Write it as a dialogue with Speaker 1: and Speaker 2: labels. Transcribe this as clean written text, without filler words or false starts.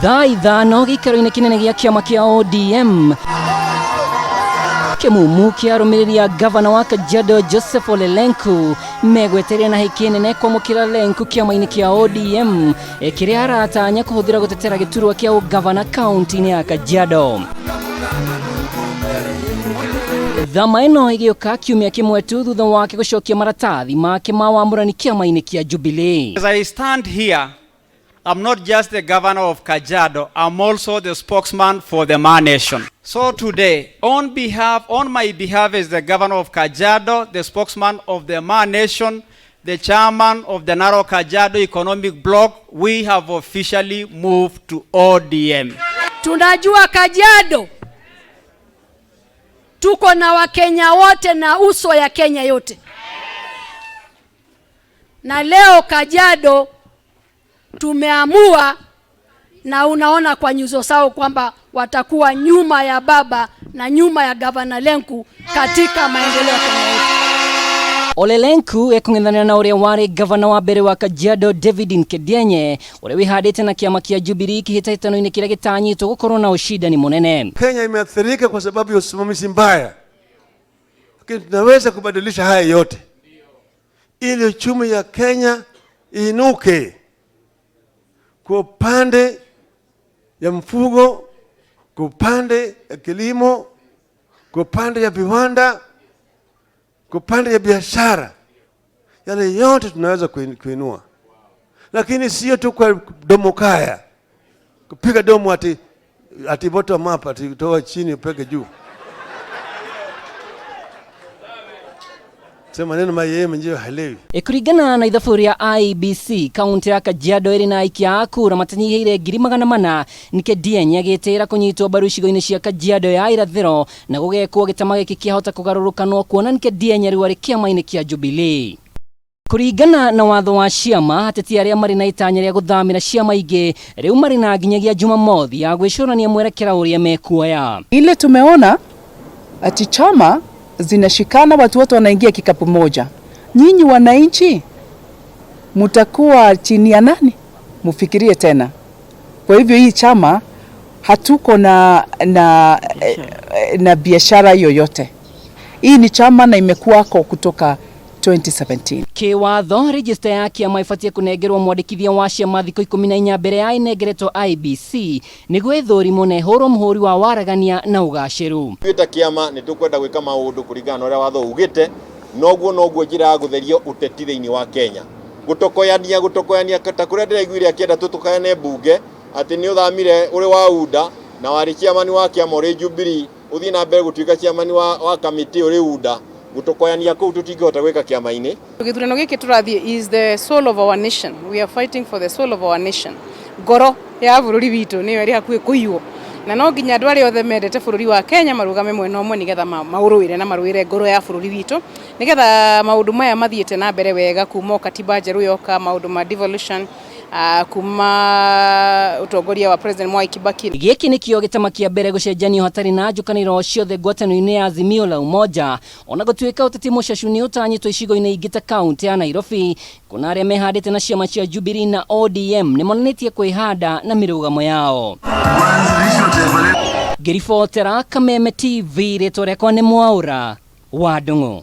Speaker 1: Thaa 5 gĩikaro-inĩ kĩnene gĩa kĩama kĩa ODM, kĩmumu kĩa arũmĩrĩri a gavana wa Kajiado Joseph Ole Lenku megwetereire na hĩkĩ nene kwamũkĩra Lenku kĩama-inĩ kĩa ODM kĩrĩa aratanya kũhũthĩra gũtetera gĩturwa kĩa ũgavana kaunti-inĩ ya Kajiado. Thama ĩno ĩgĩũka kiumia kĩmwe tu thutha wake gũcokia maratathi make ma wamũrani kĩama-inĩ kĩa Jubilee.
Speaker 2: As I stand here, I'm not just the governor of Kajiado, I'm also the spokesman for the Maa Nation. So today, on my behalf as the governor of Kajiado, the spokesman of the Maa Nation, the chairman of the Narok Kajiado Economic Bloc, we have officially moved to ODM.
Speaker 3: Tunajua Kajiado tuko na Wakenya wote na uso ya Kenya yote. Na leo Kajiado tumeamua, na unaona kwa nyuso zao kwamba watakuwa nyuma ya baba na nyuma ya Gavana Lenku katika maendeleo ya Kenya yetu.
Speaker 1: Ole Lenku ekũng'ethanĩra na ũrĩa warĩ gavana wa mbere wa Kajiado David Nkedienye, ũrĩa wĩhandĩte na kĩama kĩa Jubilee kĩhĩtahĩtano-inĩ kĩrĩa gĩtanyĩtwo gũkorwo na ũcindani mũnene.
Speaker 4: Kenya imeathirika kwa sababu ya usimamizi mbaya, lakini tunaweza kubadilisha haya yote ili uchumi ya Kenya iinuke kwa upande ya mfugo, kwa upande ya kilimo, kwa upande ya viwanda, kwa upande ya biashara. Yale yote tunaweza kuinua, lakini sio tu kwa domo kaya, kupiga domo ati bottom up, ati toa chini upeke juu. Sema neno mayeye mwenyewe haelewi.
Speaker 1: Kũringana na ithabu rĩa IEBC, kaunti ya Kajiado ĩrĩ na aikia a kura matanyihĩire 400,000. Nkedienye agĩtĩĩra kũnyitwo mbaru icigo-inĩ cia Kajiado ya irathĩro na gũgekwo gĩtama gĩkĩ kĩahota kũgarũrũka no kuona Nkedienye rĩu arĩ kĩama-inĩ kĩa Jubilee. Kũringana na watho wa ciama, ateti arĩa marĩ na itanya rĩa gũthamĩra ciama ingĩ rĩu marĩ na nginyagia Jumamothi ya gwĩcũrania mwerekera ũrĩa mekuoya.
Speaker 5: Ile tumeona ati chama zinashikana, watu wote wanaingia kikapu moja. Nyinyi wananchi mtakuwa chini ya nani? Mufikirie tena. Kwa hivyo hii chama hatuko na biashara yoyote. Hii ni chama na imekuwako kutoka 2017.
Speaker 1: Kĩwatho, register ya kĩama ĩbatiĩ kũnengerwo mwandĩkithia wa ciama thikũ 14 mbere ya ĩnengeretwo IEBC nĩguo ĩthũrimwo na ĩhũrwo mũhũri wa waragania na ũgacĩru.
Speaker 6: Ithuĩ ta kĩama nĩ tũkwenda gwĩka maũndũ kũringana na ũrĩa watho ugĩte, noguo noguo njĩra ya gũtheria ũteti thĩinĩ wa Kenya. Gũtokoyania, gũtokoyania ta kũrĩa ndĩraiguire akĩenda tũtũkayane mbunge atĩ nĩ ũthamire ũrĩ wa UDA na warĩ chairman wa kĩama ũrĩ Jubilee, ũthiĩ na mbere gũtuĩka chairman wa kamĩtĩ ũrĩ UDA. Gũtokoyania kũu tũtingĩhota gwĩka kĩama-inĩ.
Speaker 7: Gĩthurano gĩkĩ tũrathiĩ is the soul of our nation. We are fighting for the soul of our nation. Ngoro ya bũrũri witũ nĩyo ĩrĩ hakuhĩ kũiywo, na no nginya andũ arĩa othe mendete bũrũri wa Kenya marũgame mwena ũmwe nĩgetha maũrũĩre na marũĩre ngoro ya bũrũri witũ, nĩgetha maũndũ maya mathiĩte na mbere wega kuma katiba njerũ yoka, maũndũ ma devolution, kuma ũtongoria wa President Mwai Kibaki.
Speaker 1: Gĩkĩ nĩkĩo gĩtama kĩa mbere gũcenjanio hatarĩ na njũkanĩro ciothe ngwatanĩro-inĩ ya Azimio la Umoja. Ona gũtuĩka ũteti mũcacu nĩ ũtanyĩtwo icigo-inĩ ingĩ ta kaunti ya Nairobi, kuna arĩa mehandĩte na ciama cia Jubilee na ODM nĩ monanĩtie kwĩhanda na mĩrũgamo yao. Ngĩribotera Kameme TV, rĩtwa rĩakwa nĩ Mwaũra wa Ndung'u.